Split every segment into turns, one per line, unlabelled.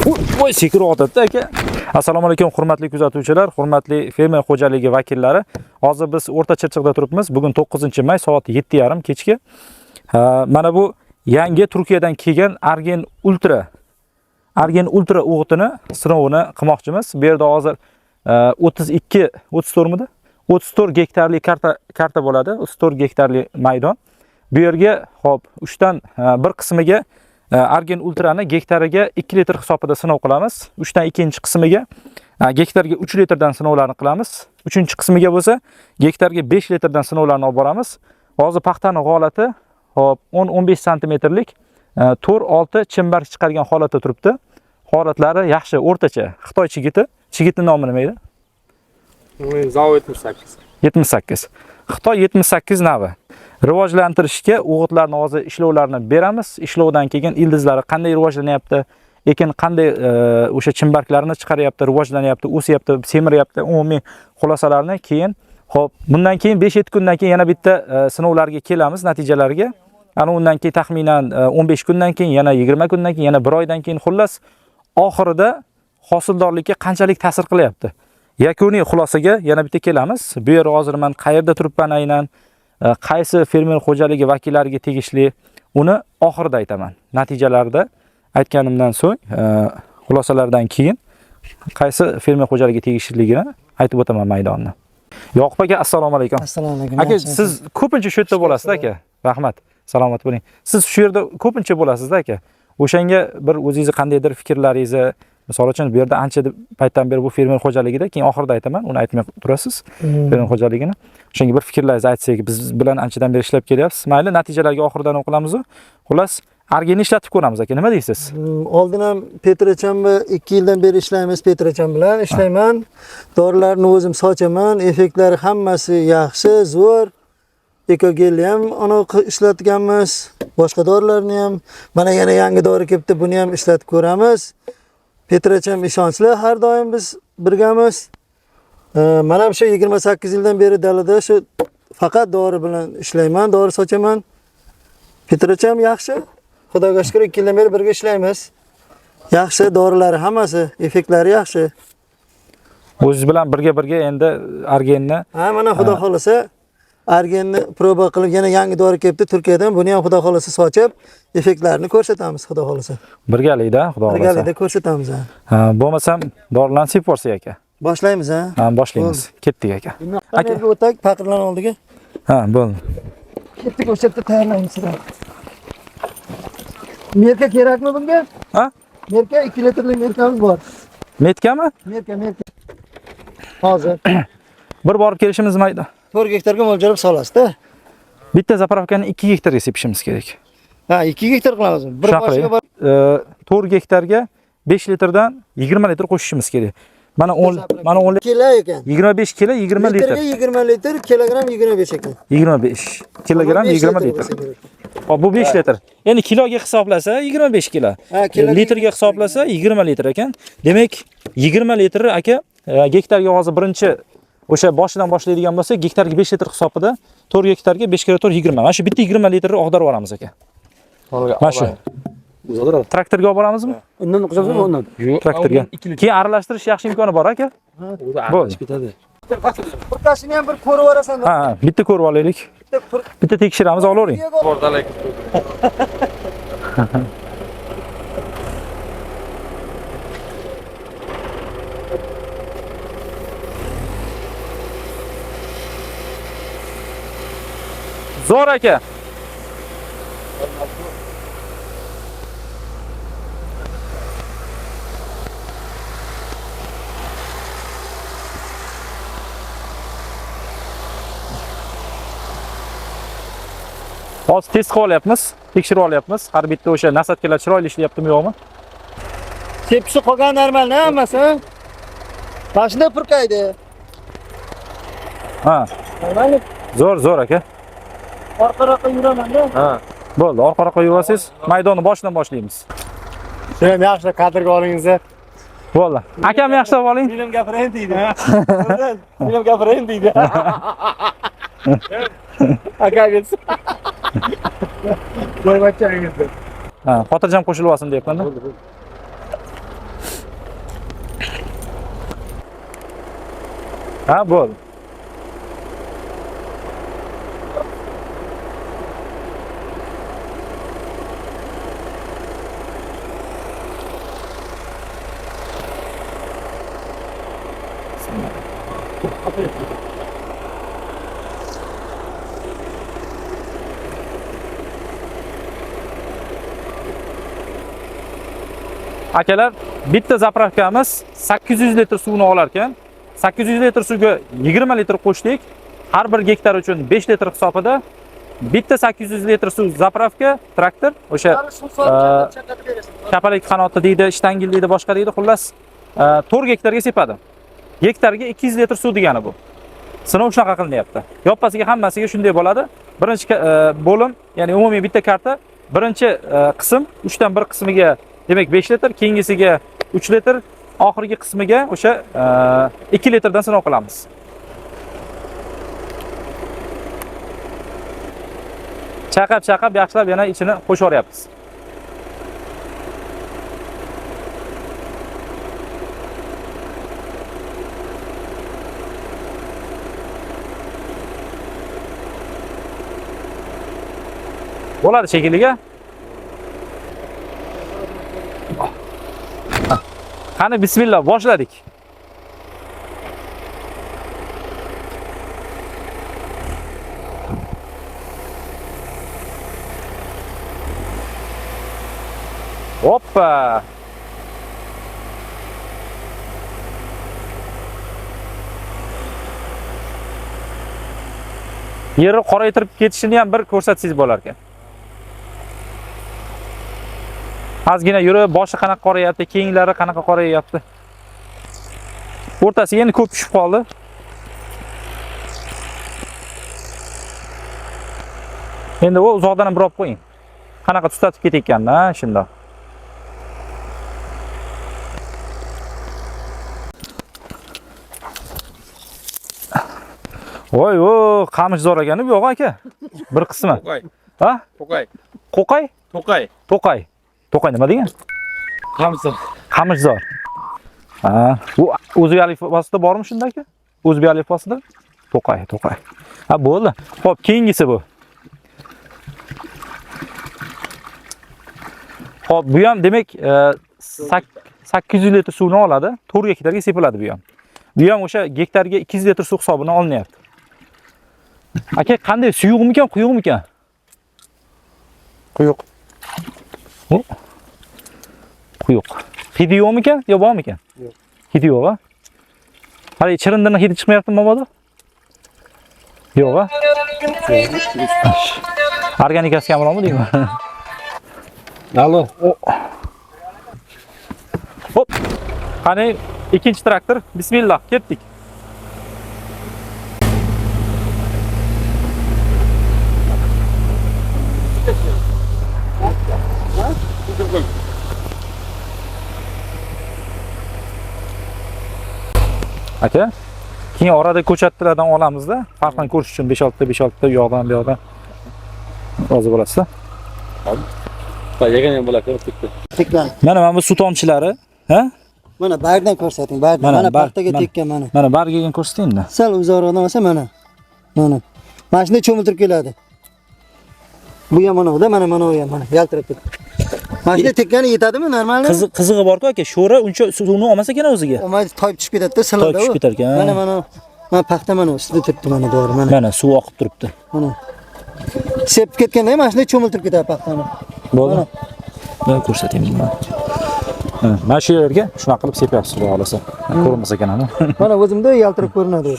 Voy, sekrib otadi aka. Assalomu alaykum hurmatli kuzatuvchilar, hurmatli fermer xo'jaligi vakillari. Hozir biz O'rta Chirchiqda turibmiz. Bugun 9-may soat 7:30 kechki. Mana bu yangi Turkiyadan kelgan Argen Ultra. Argen Ultra o'g'itini sinovini qilmoqchimiz. Bu yerda hozir 32, 34 midi? 34 gektarli karta bo'ladi. 34 gektarli maydon. Bu yerga hop 3dan bir qismiga Argen Ultrani gektariga 2 litr hisobida sinov qilamiz. 3dan ikkinchi qismiga gektarga 3 litrdan sinovlarni qilamiz. Uchinchi qismiga bo'lsa gektarga 5 litrdan sinovlarni olib boramiz. Hozir paxtani holati hop 10-15 santimetrlik 4-6 chimbark chiqargan holatda turibdi. Holatlari yaxshi, o'rtacha. Xitoy chigiti. Chigitning nomi nima edi?
Zao 78.
78. Xitoy 78 navi. Rivojlantirishga o'g'itlarni hozir ishlovlarni beramiz. Ishlovdan keyin ildizlari qanday rivojlanyapti, ekin qanday o'sha chimbarklarni chiqaryapti, rivojlanyapti, o'syapti, semiryapti, umumiy xulosalarni keyin, xo'p, bundan keyin 5-7 kundan keyin yana bitta sinovlarga kelamiz, natijalarga. Ana undan keyin taxminan 15 kundan keyin, yana 20 kundan keyin, yana 1 oydan keyin, xullas oxirida hosildorlikka qanchalik ta'sir qilyapti. Yakuniy xulosaga yana bitta kelamiz. Bu yer hozir men qayerda turibman aynan, qaysi fermer xo'jaligi vakillariga tegishli, uni oxirida aytaman. Natijalarda aytganimdan so'ng, xulosalardan keyin qaysi fermer xo'jaligiga tegishliligini aytib o'taman maydonni. Yoqub aka, assalomu alaykum.
Assalomu alaykum.
Aka, siz ko'pincha shu yerda bo'lasiz aka. Rahmat. Salomat bo'ling. Siz shu yerda ko'pincha bo'lasiz aka. O'shanga bir o'zingizni qandaydir fikrlaringizni, misol uchun bu yerda ancha paytdan beri bu fermer xo'jaligida, keyin oxirida aytaman, uni aytmay turasiz. Fermer xo'jaligini. O'shanga bir fikrlaringizni aytsak, biz bilan anchadan beri ishlab kelyapsiz. Mayli, natijalarga oxiridan o'qilamiz u. Xullas, Argenni ishlatib ko'ramiz aka. Nima deysiz?
Oldin ham Petracham 2 yildan beri ishlaymiz, Petracham bilan ishlayman. Dorilarni o'zim sochaman, effektlari hammasi yaxshi, zo'r. Ekogelni ham ana ishlatganmiz, boshqa dorilarni ham. Mana yana yangi dori kelibdi, buni ham ishlatib ko'ramiz. Petracham ishonchli, har doim biz birgamiz. Mana ham shu 28 yildan beri dalada shu faqat dori bilan ishlayman, dori sochaman. Petracham yaxshi. Xudoga shukr, 2 yildan beri birga ishlaymiz. Yaxshi dorilari hammasi, effektlari yaxshi.
O'zingiz bilan birga endi Argenni.
Ha, mana Xudo xolasa Argenni proba qilib, yana yangi dori kelibdi Turkiyadan. Buni ham Xudo xolasa sochib, effektlarini ko'rsatamiz Xudo xolasa.
Birgalikda, Xudo xolasa.
Birgalikda ko'rsatamiz.
Ha, bo'lmasam dorilarni sepib yuborsak aka.
Boshlaymiz ha.
Ha, boshlaymiz. Ketdik aka.
Aka o'tak paqirlarni oldiga.
Ha, bo'ldi.
Ketdik, o'sha yerda tayyorlaymiz. Merka kerakmi bunga?
Ha?
Merka 2 litrlik merkamiz bor.
Metkami?
Merka. Hozir.
Bir borib kelishimiz mayda.
4 gektarga mo'ljallab solasiz-da.
Bitta zapravkani 2 gektarga sepishimiz kerak.
Ha, 2 gektar qilamiz. Bir boshiga bor.
4 gektarga 5 litrdan 20 litr qo'shishimiz kerak. Mana 10, mana 10
kilo ekan.
25 kilo 20 litr.
Litrga 20 litr, kilogram 25 ekan.
25 kilogram 20 litr. Hop, bu 5 litr. Endi kiloga hisoblasa 25 kilo.
Ha, kiloga
litrga hisoblasa 20 litr ekan. Demak, 20 litr aka gektarga hozir birinchi o'sha boshidan boshlaydigan bo'lsak, gektarga 5 litr hisobida 4 gektarga 5 kilo 4 20. Mana shu bitta 20 litrni og'darib yuboramiz aka. Mana shu. Traktorga olib boramizmi?
Undan qo'shamiz, undan.
Yo'q, traktorga. Keyin aralashtirish yaxshi imkoni bor aka. Bo'ldi.
Ketadi.
Purkashini ham bir ko'rib yuborasan.
Ha, bitta ko'rib olaylik. Bitta tekshiramiz, olavering. Zo'r aka. Hozir test qilib olyapmiz, tekshirib olyapmiz. Har bitta o'sha nasatkalar chiroyli ishlayaptimi yo'qmi?
Sepishib qolgan normal hammasi. Mana shunda purkaydi.
Ha.
Normal.
Zo'r, zo'r aka.
Orqaroqqa yuraman-da.
Ha. Bo'ldi, orqaroqqa yurasiz. Maydonni boshidan boshlaymiz.
Shuni ham yaxshi kadrga olingiz.
Bo'ldi. Akam yaxshilab oling.
Men ham gapirayin deydi. Men ham gapirayin deydi. Aka ketsin. Qo'yvachchangizni.
Ha, xotirjam qo'shilib olsin deyapman-da. Ha, bo'ldi. Akalar, bitta zapravkamiz 800 litr suvni olar ekan. 800 litr suvga 20 litr qo'shdik. Har bir gektar uchun 5 litr hisobida bitta 800 litr suv zapravka traktor o'sha kapalik qanoti deydi, shtangil deydi, boshqa deydi, xullas 4 gektarga sepadi. Gektarga 200 litr suv degani bu. Sinov shunaqa qilinyapti. Yoppasiga hammasiga shunday bo'ladi. Birinchi bo'lim, ya'ni umumiy bitta karta, birinchi qism 3 dan 1 qismiga demak 5 litr, keyingisiga 3 litr, oxirgi qismiga o'sha 2 litrdan sinov qilamiz. Chaqab-chaqab yaxshilab yana ichini qo'shib yuboryapmiz. Bo'ladi shekilli. Qani bismillah boshladik. Hoppa. Yerni qoraytirib ketishini ham bir ko'rsatsangiz bo'lar ekan. Ozgina yurib, boshi qanaqa qorayapti, keyinlari qanaqa qorayapti. O'rtasiga endi ko'p tushib qoldi. Endi u uzoqdan ham bir olib qo'ying. Qanaqa tutatib ketayotganini, ha, shunda. Voy, o, qamishzor ekani bu yo'q aka. Bir qismi.
To'qay.
Ha?
To'qay.
Qo'qay?
To'qay.
To'qay. To'qay nima degan?
Qamishzor.
Qamishzor. Ha, bu o'zbek alifbosida bormi shunda aka? O'zbek alifbosida? To'qay, to'qay. Ha, bo'ldi. Xo'p, keyingisi bu. Xo'p, bu ham demak 800 litr suvni oladi, 4 gektarga sepiladi bu ham. Bu ham o'sha gektarga 200 litr suv hisobini olinyapti. Aka, qanday, suyuqmikan, quyuqmikan?
Quyuq.
Bu quyuq. Hidi yo'qmikan, yo bormikan?
Yo'q.
Hidi yo'q, ha? Hali chirindining hidi chiqmayaptimi mabodo? Yo'q, ha? Organikasi kamroqmi deyman?
Alo.
Hop. Qani ikkinchi traktor. Bismillah, ketdik. Aka, keyin orada ko'chatlardan olamizda, farqini ko'rish uchun 5-6 ta, 5-6 ta u yoqdan, bu yoqdan. Rozi bo'lasizlar.
Ha, yegan ham bo'ladi, ketdi.
Tekkan.
Mana bu suv tomchilari, ha?
Mana bargdan ko'rsating, bargdan.
Mana
Mana paxtaga tekkan mana.
Mana bargiga ko'rsating-da.
Sal uzoqroqdan olsa mana. Mana. Mana shunday cho'miltirib keladi. Bu ham mana unda, mana u ham mana yaltirab turibdi. Mana shunday tekkani yetadimi normalni?
Qizig'i bor-ku aka, sho'ra uncha suvni olmasa ekan o'ziga.
Olmaydi, toyib tushib ketadi-da, siladi.
Toyib tushib ketar ekan.
Mana mana mana paxta mana ustida turibdi mana to'g'ri mana.
Mana suv oqib turibdi.
Mana. Sepib ketganda ham mana shunday cho'miltirib ketadi paxtani.
Bo'ldi. Men ko'rsataymi mana. Ha, mana shu yerga shunaqa qilib sepyapsiz, xudo xolasa. Ko'rinmas ekan ana.
Mana o'zimda yaltirab ko'rinadi.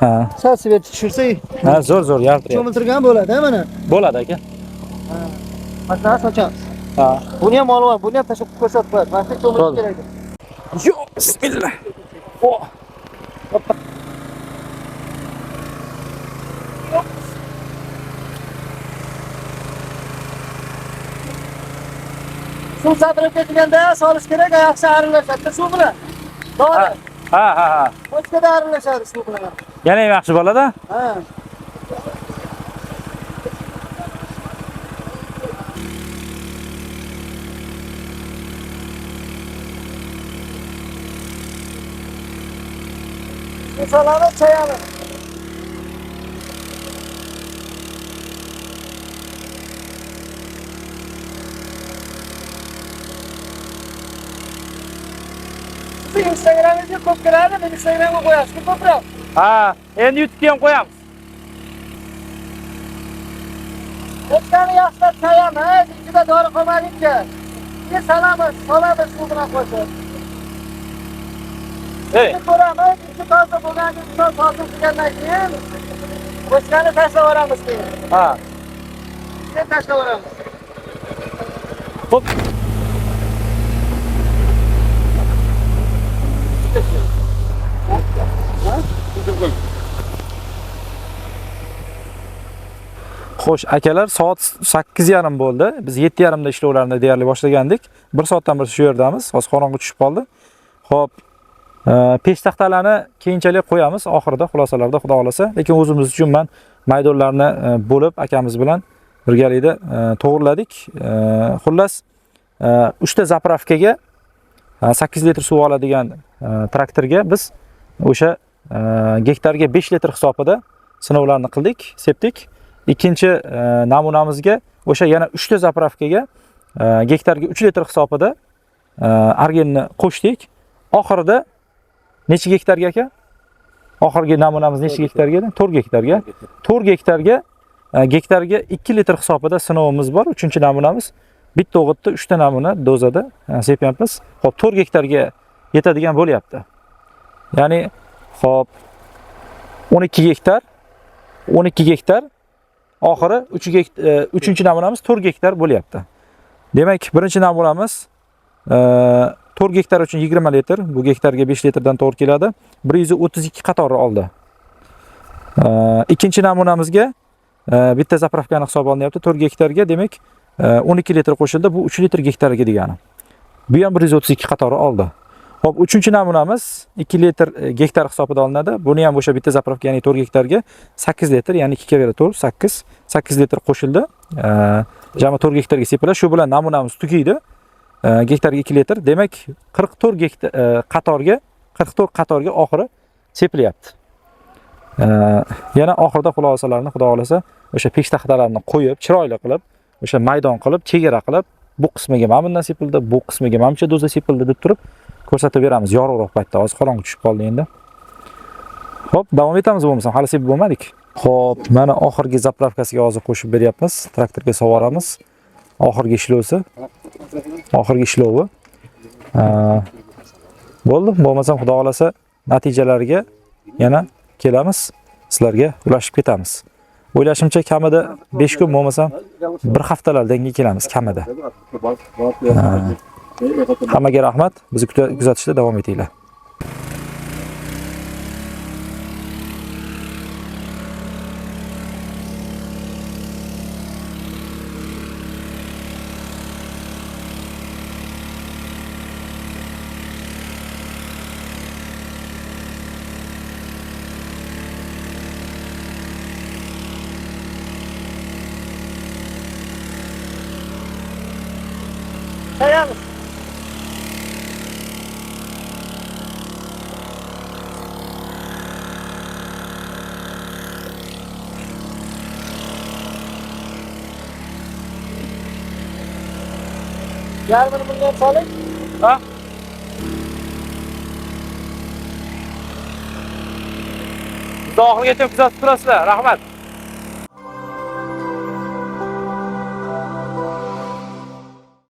Ha.
Sal svet tushirsak,
Ha, zo'r zo'r yaltirayapti.
cho'miltirgan bo'ladi, ha mana.
Bo'ladi aka.
Mana sochamiz.
Ha.
Buni ham olib, buni ham tashlab ko'rsatib qo'yadi. Mana shu cho'milish kerak.
Yo, bismillah. O.
Suv satrab ketganda solish kerak, yaxshi aralashadi suv bilan. Dori.
Ha, ha, ha.
Bochkada aralashadi suv bilan.
Yana ham yaxshi bo'ladi.
Ha. Suv solamiz, chayamiz. Siz Instagram'ingizga ko'p kiradi, men Instagramga qo'yasiz ko'proq.
Ha, endi YouTube'ga ham qo'yamiz.
Bochkani yaxshilab chayamiz, ichida dori qolmaguncha. Keyin solamiz, solamiz suv bilan qo'shib.
Ey,
Keyin ko'ramiz, ichi toza bo'lgandan keyin, toza bo'lgandan keyin bochkani tashlab yuboramiz keyin.
Ha.
Keyin tashlab yuboramiz.
Xo'p. Xo'sh, akalar, soat 8:30 bo'ldi. Biz 7:30 da ishlovlarni deyarli boshlagandik. 1 soatdan beri shu yerdamiz. Hozir qorong'i tushib qoldi. Xo'p, peshtaxtalarni keyinchalik qo'yamiz oxirida, xulosalarda xudo xolasa. Lekin o'zimiz uchun men maydonlarni bo'lib akamiz bilan birgalikda to'g'irladik. Xullas, 3 ta zapravkaga 8 litr suv oladigan traktorga biz o'sha gektarga 5 litr hisobida sinovlarni qildik, sepdik. Ikkinchi namunamizga o'sha yana 3 ta zapravkaga gektarga 3 litr hisobida argenni qo'shdik. Oxirida necha gektarga aka? Oxirgi namunamiz necha gektarga edi? 4 gektarga. 4 gektarga gektarga 2 litr hisobida sinovimiz bor. 3-chi namunamiz bitta o'g'itda 3 ta namuna dozada sepyapmiz. Xo'p, 4 gektarga yetadigan bo'lyapti. Ya'ni xo'p 12 gektar, 12 gektar oxiri 3-chi namunamiz 4 gektar bo'lyapti. Demak, birinchi namunamiz 4 gektar uchun 20 litr, bu gektarga 5 litrdan to'g'ri keladi. 132 qatori oldi. Ikkinchi namunamizga bitta zapravkani hisob olinyapti. 4 gektarga demak 12 litr qo'shildi. Bu 3 litr gektarga degani. Bu ham 132 qatori oldi. Xo'p, uchinchi namunamiz 2 litr gektar hisobida olinadi. Buni ham o'sha bitta zapravka, ya'ni 4 gektarga 8 litr, ya'ni 2 ga beradi 4, 8, 8 litr qo'shildi. Jami 4 gektarga sepiladi. Shu bilan namunamiz tugaydi. Gektarga 2 litr, demak 44 gektar qatorga 44 qatorga oxiri sepilyapti. Yana oxirida xulosalarni xudo xolasa o'sha peshtaxtalarni qo'yib, chiroyli qilib, o'sha maydon qilib, chegara qilib, bu qismiga mana bundan sepildi, bu qismiga mana buncha doza sepildi deb turib ko'rsatib beramiz yorug'roq paytda. Hozir qorong'i tushib qoldi endi. Xo'p, davom etamiz bo'lmasam, hali sepib bo'lmadik. Xo'p, mana oxirgi zapravkasiga hozir qo'shib beryapmiz. Traktorga sovoramiz. Oxirgi ishlovsi. Oxirgi ishlovi. Bo'ldi. Bo'lmasam xudo xolasa natijalarga yana kelamiz. Sizlarga ulashib ketamiz. O'ylashimcha kamida 5 kun bo'lmasam bir haftalardan keyin kelamiz kamida. Hammaga rahmat. Bizni kuzatishda davom etinglar.
Chayamiz. Yarmini bunga ham soling.
Ha? Bizni oxirigacha kuzatib turasizlar. Rahmat.